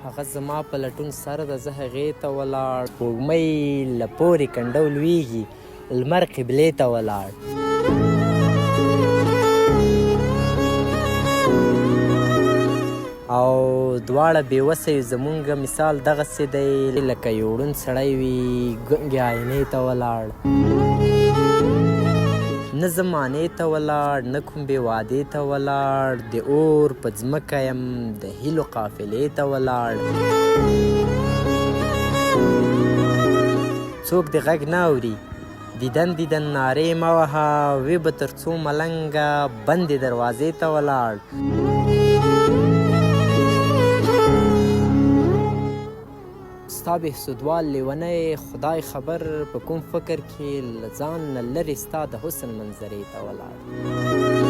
هغه زما په لټون سر ده زه هغې ته ولاړ. سپوږمۍ له پورې کنډو لویږي لمر قبلې ته ولاړ. او دواړه بې وسه یو زمونږ مثال دغسې دی لکه یو ړوند سړی وي ګونګې آینې ته ولاړ. نه زمانې ته ولاړ نه کوم بې وعدې ته ولاړ د اور په ځمکه یم د هیلو قافلې ته ولاړ. څوک دې غږ نه اوري دیدن دیدن نارې مه وهه وي به تر څو ملنګه بندې دروازې ته ولاړ. ستا بهسودوال لیونی خدای خبر په کوم فکر کې له ځان نه لرې ستا د حسن منظرې ته ولاړ.